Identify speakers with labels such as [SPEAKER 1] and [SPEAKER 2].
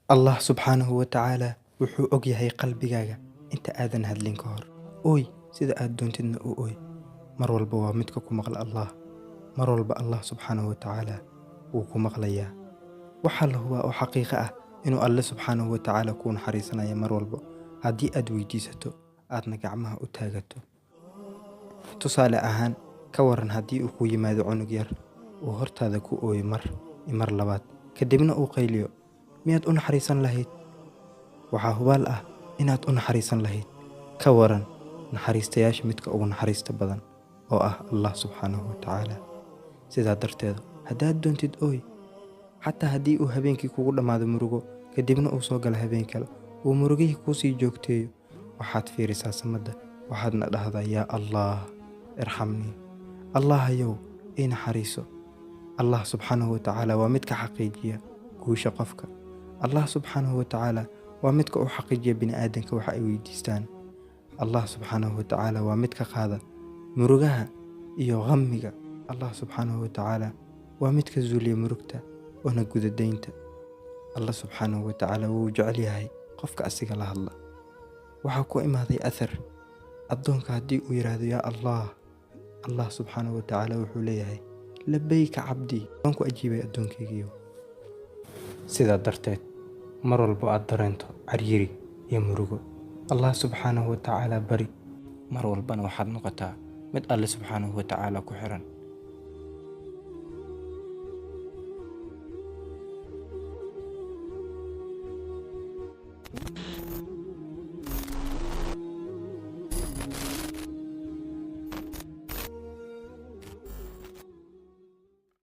[SPEAKER 1] Allah subxaanahu wa tacaala wuxuu og yahay qalbigaaga inta aadan hadlin ka hor. Ooy sida aad doontidna u ooy. Mar walba waa midka ku maqla Allah. Mar walba Allah subxaanahu wa tacaala wuu ku maqlayaa. Waxaa la hubaa oo xaqiiqo ah inuu Alle subxaanahu wa tacaala kuu naxariisanaya mar walba haddii aad weydiisato, aadna gacmaha u taagato. Tusaale ahaan, ka waran haddii uu ku yimaado cunug yar, uu hortaada ku ooyo mar iyo mar labaad, kadibna uu qayliyo, miyaad u naxariisan lahayd? Waxaa hubaal ah inaad u naxariisan lahayd. Ka waran naxariistayaasha midka ugu naxariista badan oo ah Allah subxaanahu wa tacaala. Sidaa darteed, haddaad doontid ooy, xataa haddii uu habeenkii kugu dhammaado murugo, kadibna uu soo galo habeen kale, uu murugihii kuu sii joogteeyo, waxaad fiirisaa samada, waxaadna dhahdaa: "Yaa Allah, irxamnii, Allahayow, ii naxariiso." Allah subxaanahu wa tacaala waa midka xaqiijiya guusha qofka. Allah subxaanahu wa tacaala waa midka u xaqiijiya bini'aadanka waxa ay weydiistaan. Allah subxaanahu wa tacaala waa midka qaada murugaha iyo qamiga. Allah subxaanahu wa tacaala waa midka zuuliya murugta oona guda daynta. Allah subxaanahu wa tacaala wuu jecel yahay qofka asiga la hadla. Waxaa ku imaaday athar: addoonka haddii uu yidhaahdo "Yaa Allah", Allah subxaanahu wa tacaala wuxuu leeyahay: "Labayka cabdii, waan ku ajiibay addoonkaygiiyo." Sidaa darteed, mar walbo aad dareento cariiri iyo murugo, Allah subxaanahu wa tacaala bari. Mar walbana waxaad noqotaa mid Alle subxaanahu wa tacaala ku xiran.